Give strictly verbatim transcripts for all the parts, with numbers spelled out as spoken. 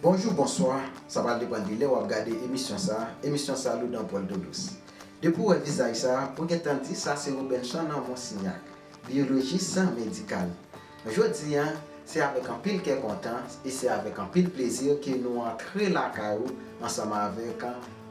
Bonjou, bonswa, sa pral depann de lè w ap gade emisyon sa a, emisyon Salut dans Puerto Dous. Depi w wè vizaj sa a, ou gentan di sa se Robenson Monsignac, biyolojis medikal. Jodi a, se avèk anpil kè kontan e se avèk anpil plezi ke nou antre lakay ou ansanm avèk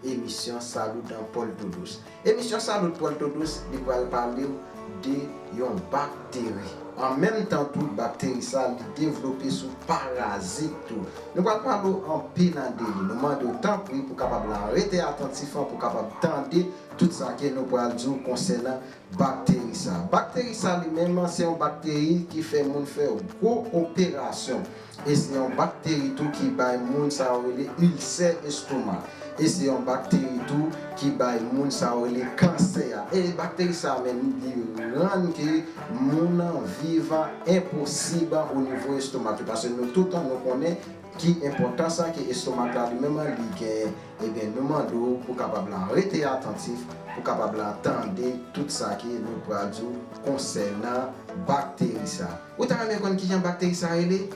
emisyon Salut dans Puerto Dous. Emisyon Salut Puerto Dous, li pral pale w de yon bakteri. An menm tan tou, bakteri sa, li devlope sou parazit tou. Nou pral pale w anpil an de li. Nou mande w tanpri pou kapab la rete atantif an, pou kapab tande tout sa ke nou pral di w konsènan bakteri sa. Bakteri sa li menm, se yon bakteri ki fè moun fè gwo operasyon. E se yon bakteri tou ki bay moun sa yo rele ilsè estomak. E se yon bakteri tou ki bay moun sa yo rele kansè a. E bakteri sa menm, li rann ke moun nan viv enposib o nivo estomak yo. Paske nou tout nou konnen ki enpòtans ke estomak la li menm li genyen. Ebyen, nou mande w pou kapab la rete atantif, pou kapab la tande tout sa ke nou pral di w konsènan bakteri sa. Ou ta renmen konn kijan bakteri sa rele?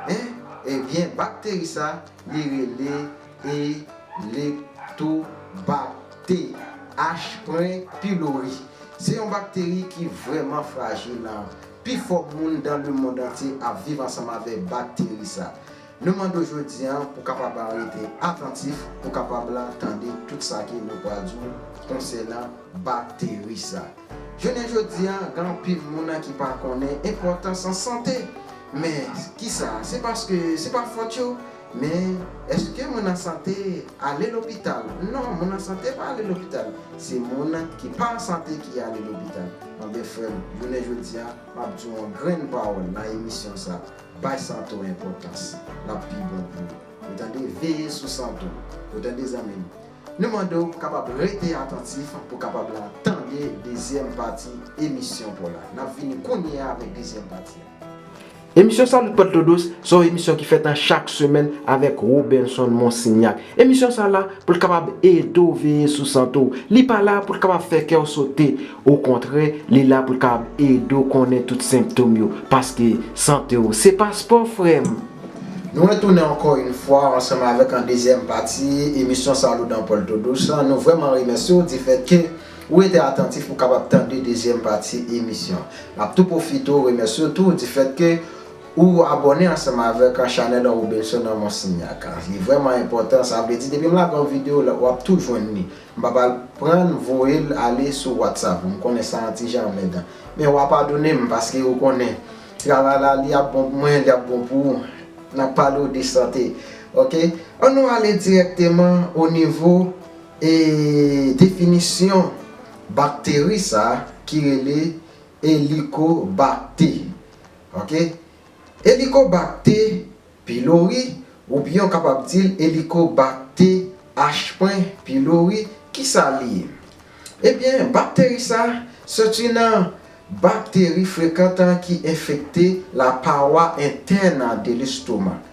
Hein? Ebyen, bakteri sa, li rele Helicobacter H. pylori. Se yon bakteri ki vrèman frajil la. Pifò moun dans le monde entier ap viv ansanm avèk bakteri sa. Nou mande w jodi a pou kapab rete atantif, pou kapab la tande tout sa ke nou pral di w konsènan bakteri sa. Jounen jodi a, gen anpil moun ki pa konnen enpòtans an sante. Men, kisa? Se paske se pa fòt yo. Men, èske moun an sante ale lopital? Non, moun an sante pa ale lopital. Se moun ki pa an sante ki ale lopital. Anben, frè m, jounen jodi a, m ap di w yon grenn pawòl nan emisyon sa. Bay sante w enpòtans. L ap pi bon pou ou. Ou tande? Veye sou sante w. Ou tande, zanmi m? Nou mande w pou kapab rete atantif, pou kapab la tande dezyèm pati emisyon pa w la. N ap vini kounye a avèk dezyèm pati a. Emisyon Salut Puerto Dous, se yon emisyon ki fèt an chak semèn avèk Robenson Monsignac. Emisyon sa la, pou l kapab ede w veye sou sante w. Li pa la pou l kapab fè kè w sote. Okontrè, li la pou l kapab ede w konnen tout senptòm yo. Paske sante w, se paspò, frè m. Nou retounen ankò yon fwa ansanm avèk an dezyèm pati emisyon Salut dans Puerto Dous. Nou vrèman remèsye w di fèt ke ou rete atantif pou kapab tande dezyèm pati emisyon. N ap tou pwofite w remèsye w tou di fèt ke ou abòne ansanm avèk chanèl Robenson Monsignac. Li vrèman enpòtan, sa vle di depi m lage yon videyo, w ap tou jwenn li. M pa pral pran l voye l ale sou WhatsApp. M konnen sa yon ti jan mèd. Men w a padone m paske ou konnen travay la, li ap bon pou mwen, li ap bon pou ou. N ap pale w de sante. Oke? Ann nou ale dirèkteman o nivo e definisyon bakteri sa ki rele Helicobacter. Oke? Helicobacter pylori, oubyen w kapab di l Helicobacter H. pylori, kisa li ye? Ebyen, bakteri sa, se yon bakteri frekan ki enfekte la paroi entèn de lestomak.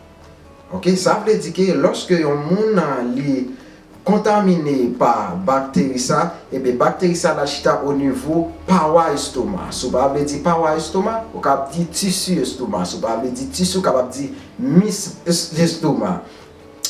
Oke, sa vle di ke lòske yon moun li kontamine pa bakteri sa, ebyen, bakteri sa la chita o nivo pawa estoma. Si w pa vle di pawa estoma, ou kapab di tisi estoma. Si w pa vle di tisi, ou kapab di mis es-, estoma.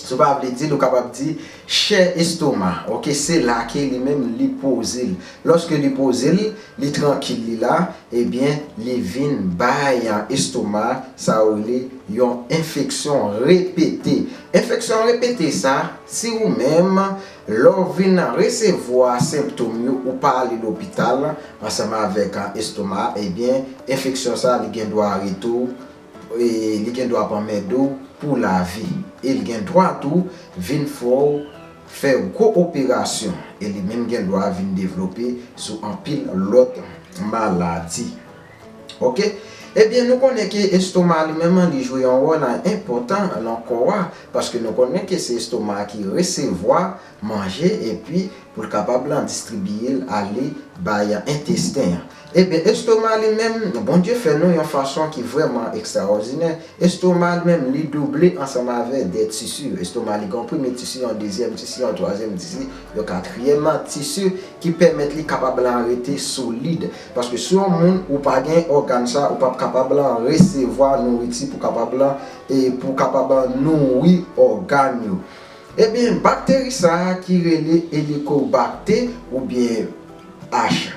Si w pa vle di l, ou kapab di chè estoma. Oke, se la ke li menm li poze l. Lòske li poze l, li trankil li la, ebyen, li vin bay estoma sa yo rele yon enfeksyon repete. Enfeksyon repete sa, si ou menm, lè w vin resevwa senptòm yo, ou pa ale lopital ansanm avèk estoma, ebyen, enfeksyon sa, li gen dwa rete w, e li gen dwa pa anmède w pou lavi. E li gen dwa tou vin fè w fè gwo operasyon. E li menm gen dwa vin devlope sou anpil lòt maladi. Oke? Ebyen, nou konnen ke estoma li menm, li jwe yon wòl enpòtan nan kò a, paske nou konnen ke se estoma ki resevwa manje, epi pou l kapab la distribiye l ale bay entesten an. Ebyen, estoma li menm, Bondye fè nou yon fason ki vrèman ekstraòdinè. Estoma li menm, li double ansanm avè de tisi. Estoma li gen yon premye tisi, yon dezyèm tisi, yon twazyèm tisi, yon katriyèm tisi ki pèmèt li kapab lan rete solid. Paske si yon moun ou pa gen ògàn sa, ou p ap kapab lan resevwa nouriti pou kapab lan, e pou kapab nouri ògàn yo. Ebyen, bakteri sa a ki rele Helicobacter oubyen H.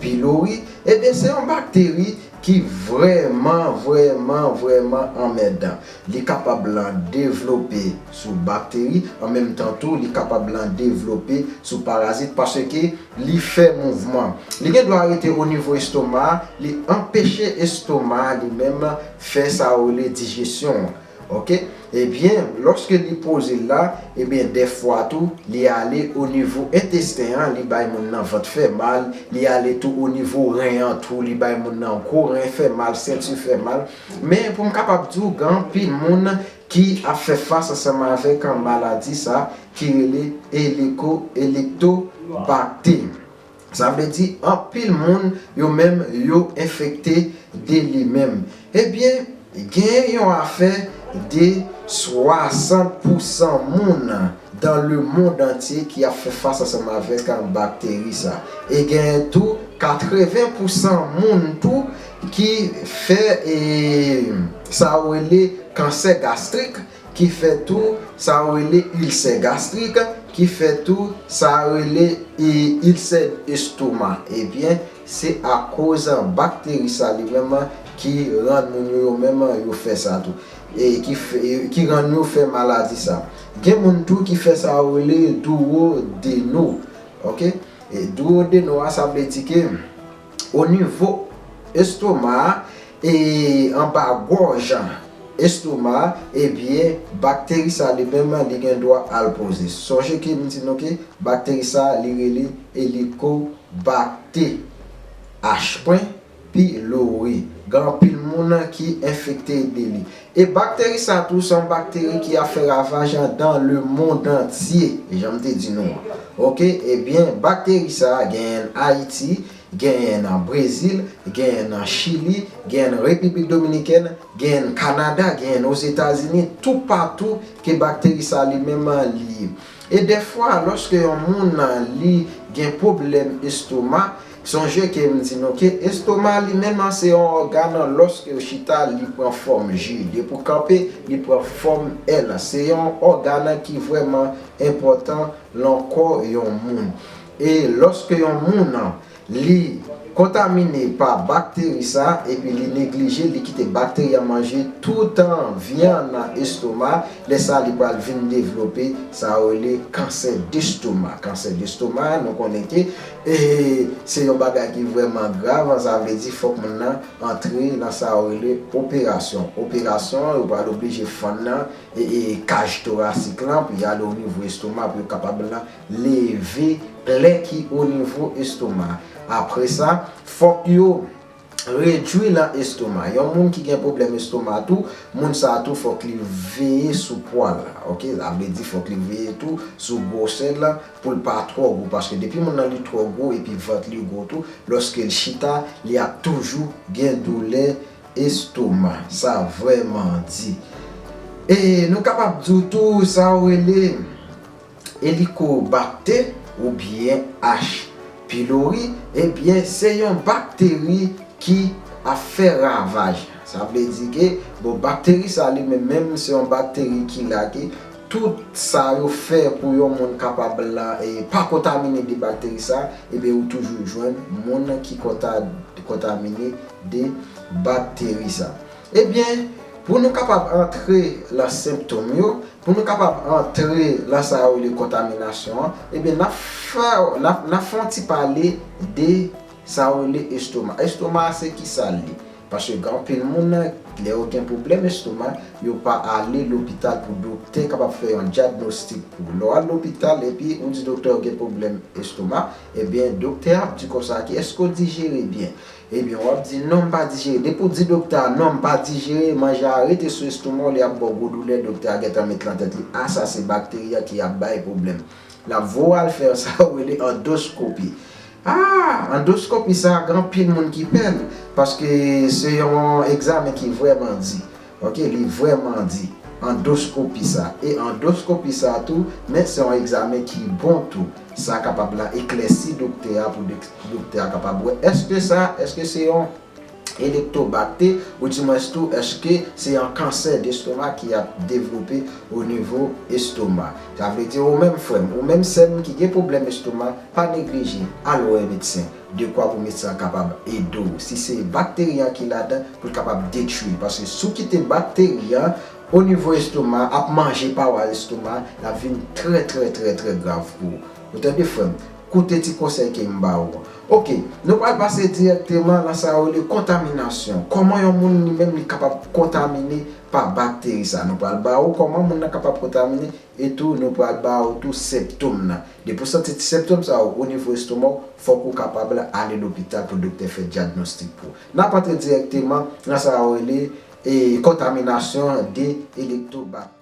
pylori, ebyen, se yon bakteri ki vrèman, vrèman, vrèman anmèdan. Li kapab lan devlope sou bakteri, an menm tan tou, li kapab lan devlope sou parazit paske li fè mouvman. Li gen dwa rete o nivo estoma, li anpeche estoma li menm fè sa yo rele dijesyon. Ok? Ebyen, lòske li poze la, ebyen, dèfwa tou, li ale o nivo entesten an, li bay moun nan vant fè mal, li ale tou o nivo ren an tou, li bay moun nan gwo ren fè mal, senti fè mal. Men pou m kapab di w, gen anpil moun ki ap fè fas ansanm avèk maladi sa ki rele eliko, elektobakte. Sa vle di anpil moun yo menm yo enfekte de li menm. Ebyen, gen yon afè de swasant pousan moun dans le monde entier ki ap fè fas ansanm avèk bakteri sa. E gen tou katreven pousan moun tou ki fè e, sa yo rele kansè gastrik, ki fè tou sa yo rele ilsè gastrik, ki fè tou sa yo rele e, ilsè estoma. Ebyen, se akoz bakteri sa li menm ki rann moun yo, yo menm yo fè sa tou. E ki, fè, e ki rann yo fè maladi sa. Gen moun tou ki fè sa yo rele duodeno. Ok? E duodeno a, sa vle di ke o nivo estoma a, e anba gòj estoma a, ebyen, bakteri sa li menm li gen dwa al poze. Sonje ke m di nou ke bakteri sa li rele Helicobacter H. pylori. Gen anpil moun ki enfekte de li. E bakteri sa tou se yon bakteri ki ap fè ravaj dans le monde entier, jan m te di nou an. Ok, ebyen, bakteri sa genyen Ayiti, genyen nan Brezil, genyen nan Chili, genyen nan Repiblik Dominikèn, genyen Kanada, genyen Ozetazini, toupatou ke bakteri sa li menm li ye. E dèfwa, lòske yon moun li gen pwoblèm estoma, sonje ke m di nou ke estoma li menm se yon ògàn lòske w chita li pran fòm ji. Depi w kanpe, li pran fòm L. Se yon ògàn ki vrèman enpòtan lan kò yon moun. E lòske yon moun li kontamine pa bakteri sa, epi li neglije, li kite bakteri a manje tout vyann estoma, lè sa li pral vin devlope sa yo rele kansè destoma. Kansè destoma, nou konnen ke e, se yon bagay ki vrèman grav, sa vle di fòk moun nan antre nan sa yo rele operasyon. Operasyon, yo pral oblije fann nan e, e kaj torasik lan, pou y ale o nivo estoma, pou yo kapab lan leve plè ki o nivo estoma. Apre sa, fòk yo redwi lan estoma. Yon moun ki gen pwoblèm estoma tou, moun sa tou fòk li veye sou pwa la. Ok, sa vle di fòk li veye tou sou gwosè l pou l pa twò gwo, paske depi moun nan li twò gwo epi vant li gwo tou, lòske l chita, li ap toujou gen doulè estoma. Sa vrèman di. E nou kapab di w tou sa yo rele Helicobacter oubyen H. pylori, ebyen, se yon bakteri ki ap fè ravaj. Sa vle di ke, bon, bakteri sa li menm, menm se yon bakteri ki la ke tout sa yo fè pou yon moun kapab la, e, pa kontamine de bakteri sa, ebyen, ou toujou jwenn moun ki konta-, kontamine de bakteri sa. Ebyen, pou nou kapab antre lan senptòm yo, pou nou kapab antre lan sa yo rele kontaminasyon an, ebyen, n ap fè, n ap, n ap fè yon ti pale de sa yo rele estoma. Estoma a se kisa l ye? Paske gen anpil moun, lè yo gen pwoblèm estoma, yo pa ale lopital pou doktè kapab fè yon dyagnostik pou ou. Lè w al lopital epi ou di doktè w gen pwoblèm estoma, ebyen, doktè a ap di konsa ke èske w dijere byen? Ebyen, w ap di, "Non, m pa dijere." Depi w di doktè a, "Non, m pa dijere," manje a rete sou estoma w, li ap ba w gwo doulè, doktè a gentan met lan tèt li, "A, sa se bakteri a ki ap bay pwoblèm." L ap voye w al fè sa yo rele andoskopi. Ah, andoskopi sa, gen anpil moun ki pè l, paske se yon egzamen ki vrèman di. Ok, li vrèman di. Andoskopi sa. E andoskopi sa tou, men se yon egzamen ki bon tou. Sa kapab la eklèsi doktè a pou dok- doktè a kapab wè. Èske sa, èske se yon elektobakte, oudimwens tou, èske se yon kansè destoma ki ap devlope o nivo estoma? Sa vle di, ou menm frè m, ou menm sè m ki gen pwoblèm estoma, pa neglije, al wè medsen. Dekwa pou medsen an kapab ede w. Si se bakteri an ki ladan, pou l kapab detwi. Paske si w kite bakteri an o nivo estoma, ap manje pawa estoma, l ap vin trè, trè, trè, trè grav pou ou. Ou tande, frè m? Koute ti konsèy ke m ba ou an. Ok, nou pral pase dirèkteman nan sa yo rele kontaminasyon. Kòman yon moun li menm li kapab kontamine pa bakteri sa? Nou pral ba ou kòman moun nan kapab kontamine, e tou nou pral ba ou tou senptòm nan. Depi w santi ti senptòm sa yo o nivo estoma w, fòk ou kapab ale lopital pou doktè fè dyagnostik pou ou. N ap antre dirèkteman nan sa yo rele e kontaminasyon de elektobakte.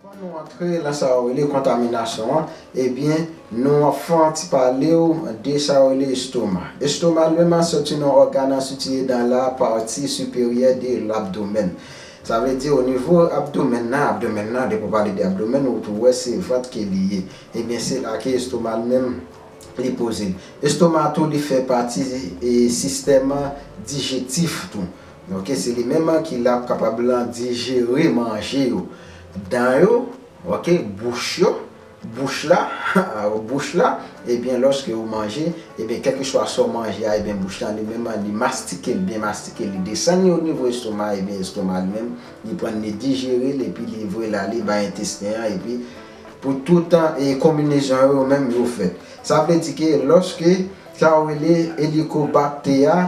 Anvan nou antre nan sa yo rele kontaminasyon an, ebyen, nou ap fè yon ti pale w de sa yo rele estoma. Estoma li menm se yon ògàn sitiye nan la pati siperyè de labdomèn. Sa vle di o nivo abdomèn nan, abdomèn nan, depi w pale de abdomèn, ou tou wè se vant ke li ye. Ebyen, se la ke estoma li menm li poze. Estoma tou li fè pati e sistèm dijestif tou. Ok, se li menm ki la kapab lan dijere manje yo. Dan yo, ok, bouch yo, bouch la, bouch la, ebyen lòske ou manje, ebyen kèlkeswa sa w manje a, ebyen bouch la li menm li mastike l, byen mastike l, li desann li o nivo estoma, ebyen estoma li menm li pran li dijere l epi li voye l ale bay entesten an, epi pou tout e konbinezon yo menm yo fèt. Sa vle di ke lòske sa yo rele elikobakte a,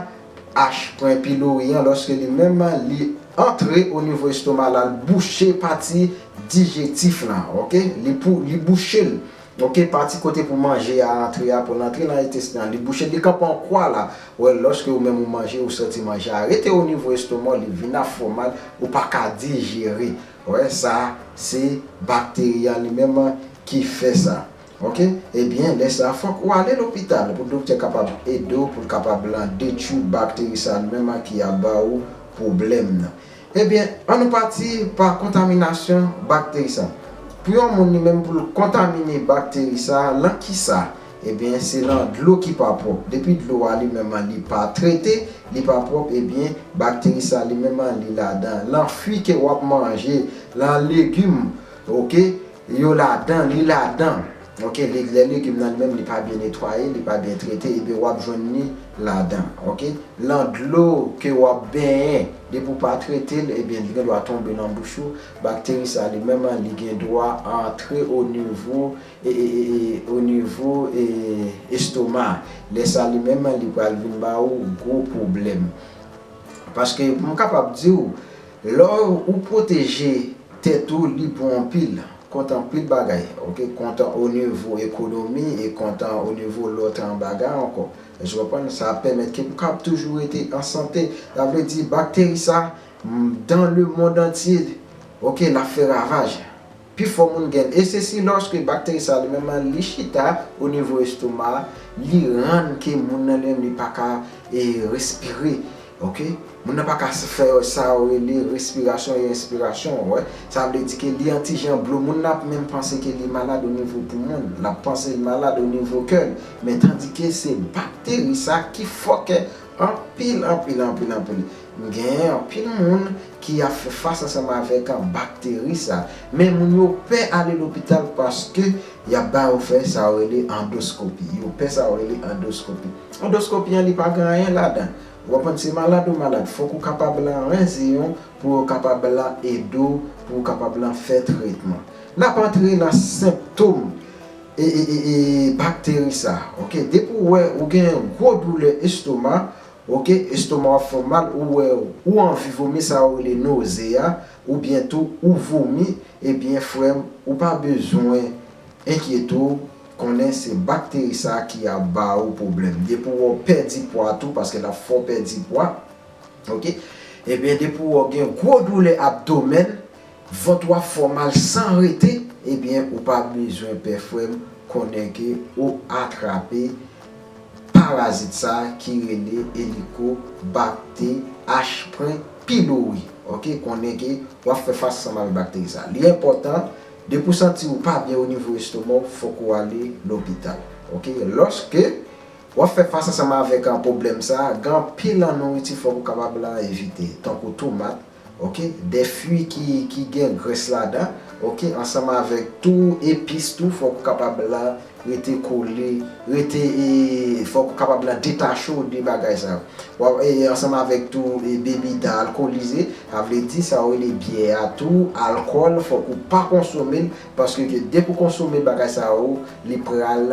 H pwen pilori an, lòske li menm li antre o nivo estoma la, l bouche pati dijestif lan, ok? Li pou li bouche l, ok? Pati kote pou manje a antre a, pou l antre nan entesten an, li bouche l, li kanpe an kwa la. Wè, lòske ou menm ou manje, ou santi manje a rete o nivo estoma w, li vin ap fè w mal, ou pa ka dijere. Wè, sa se bakteri an li menm ki fè sa. Ok? Ebyen, lè sa, fòk ou ale lopital pou doktè kapab ede w, pou l kapab lan detwi bakteri sa li menm ki ap ba ou pwoblèm nan. Ebyen, ann nou pati pa kontaminasyon bakteri sa. Pou yon moun li menm pou l kontamine bakteri sa, lan kisa? Ebyen, se lan dlo ki pa pwòp. Depi dlo a li menm li pa trete, li pa pwòp, ebyen, bakteri sa li menm li ladan. Lan fwi ke w ap manje, lan legim, ok? Yo ladan, li ladan. Ok, lè legim nan li menm li pa byen netwaye, li pa byen trete, ebyen w ap jwenn li ladan. Ok, lan dlo ke w ap benyen, depi w pa trete l, ebyen li gen dwa tonbe nan bouch ou. Bakteri sa li menm li gen dwa antre o nivo e, e, e, e, o nivo e, estoma. Lè sa li menm li pral vin ba ou gwo pwoblèm. Paske m kapab di w, lè ou pwoteje tèt ou li bon anpil, kont anpil bagay, ok, kont o nivo ekonomi e kont o nivo lòt bagay ankò. Èske w konprann? Sa ap pèmèt ke pou kab toujou rete an sante. Sa vle di bakteri sa, m, dans le monde entier, ok, l ap fè ravaj. Pifò moun gen l. E se si lòske bakteri sa li menm li chita o nivo estoma, li rann ke moun nan li menm li pa ka e, respire. Ok? Moun nan pa ka fè sa yo rele respirasyon e enspirasyon, wè. Sa vle di ke li an ti jan blo. Moun nan ap menm panse ke li malad o nivo poumon l, l ap panse l malad o nivo kè l. Men tandike se bakteri sa ki fòkè anpil, anpil, anpil, anpil. M gen anpil moun ki ap fè fas ansanm avèk bakteri sa. Men moun yo pè ale lopital paske y ap ba yo fè sa yo rele andoskopi. Yo pè sa yo rele andoskopi. Andoskopi an li pa gen anyen ladan. Ou konprann, se malad ou malad, fòk ou kapab lan renziyon pou yo kapab lan ede w, pou ou kapab lan fè tretman. N ap antre nan senptòm e, e, e, e bakteri sa. Ok, depi w wè ou gen gwo doulè estoma, ok, estoma w ap fè w mal, ou wè ou anvi vomi, sa yo rele noze a, oubyen tou ou vomi, ebyen frè m, ou pa bezwen enkyete w, konnen se bakteri sa ki ap ba ou pwoblèm. Depi w wè w pèdi pwa tou, paske l ap fè w pèdi pwa, ok? Ebyen, depi w wè w gen gwo doulè abdomèn, vant w ap fè w mal san rete, ebyen, ou pa bezwen pè, frè m, konnen ke ou atrape parazit sa ki rele Helicobacter H. pylori. Ok, konnen ke w ap fè fas ansanm avèk bakteri sa. Li enpòtan, depi w santi w pa byen o nivo estoma w, fòk ou ale lopital. Ok, lòske w ap fè fas ansanm avèk an pwoblèm sa, gen anpil an nouriti fòk ou kapab la evite, tankou tomat, ok, de fwi ki, ki gen grès ladan, ok, ansanm avèk tou epis tou, fòk ou kapab la rete kole, rete, e, fòk ou kapab la detache w de bagay sa yo. W ap, e, ansanm avèk tou, e, bebida alkolize, sa vle di sa yo rele byè a tou, alkòl, fòk ou pa konsome l, paske ke depi w konsome bagay sa yo, li pral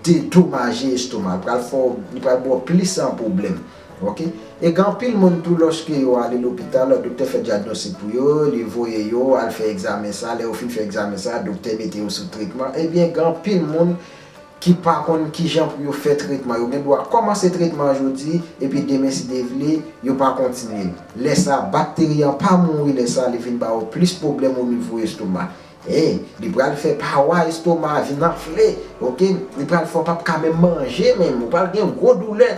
dedomaje estoma, li pral fè w, li pral ba w plis an pwoblèm. Ok? E gen anpil moun tou, lòske yo ale lopital, doktè fè dyagnostik pou yo, li voye yo al fè egzamen sa, lè yo fin fè egzamen sa, doktè mete yo sou tretman. Ebyen, gen anpil moun ki pa konn kijan pou yo fè tretman. Yo gen dwa kòmanse tretman jodi, epi demen, si Dye vle, yo pa kontinye l. Lè sa, bakteri an pa mouri, lè sa, li vin ba yo plis pwoblèm o nivo estoma. E, li pral fè pawa estoma vin anfle, ok? Li pral fè w p ap ka menm manje menm, ou pral gen gwo doulè.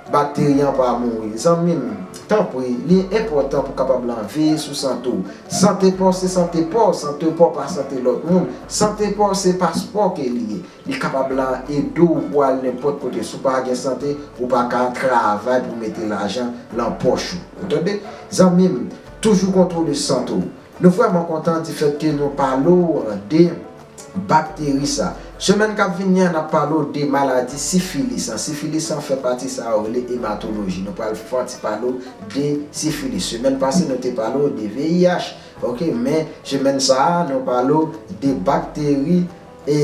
Bakteri an pa mouri. Zanmi m, tanpri, li enpòtan pou w kapab la veye sou sante w. Sante pa w se sante pa w, sante pa w pa sante lòt moun. Sante pa w se paspò ke li ye. Li kapab la ede w pou al nenpòt kote. Si w pa gen sante, ou pa ka travay pou mete lajan lan pòch ou. Ou tande? Zanmi m, toujou kontwole sante w. Nou vrèman kontan difèt ke nou pale w de bakteri sa. Semèn k ap vini an, n ap pale w de maladi sifilis an. Sifilis an fè pati sa yo rele ematoloji. Nou pral fè yon ti pale w de sifilis. Semèn pase, nou te pale w de V I H. Ok, men semèn sa a, nou pale w de bakteri e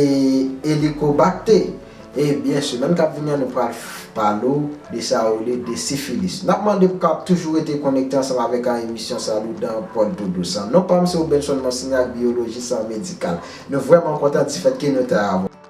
Helicobacter. Ebyen, semèn k ap vini an, nou pral f- pale w de sa yo rele de sifilis. N ap mande pou w kab toujou rete konekte ansanm avèk an emisyon Saludan Puerto Doce. Non pa m se Robenson Monsignac, biyolojis an medikal. Nou vrèman kontan difèt ke nou te avè w.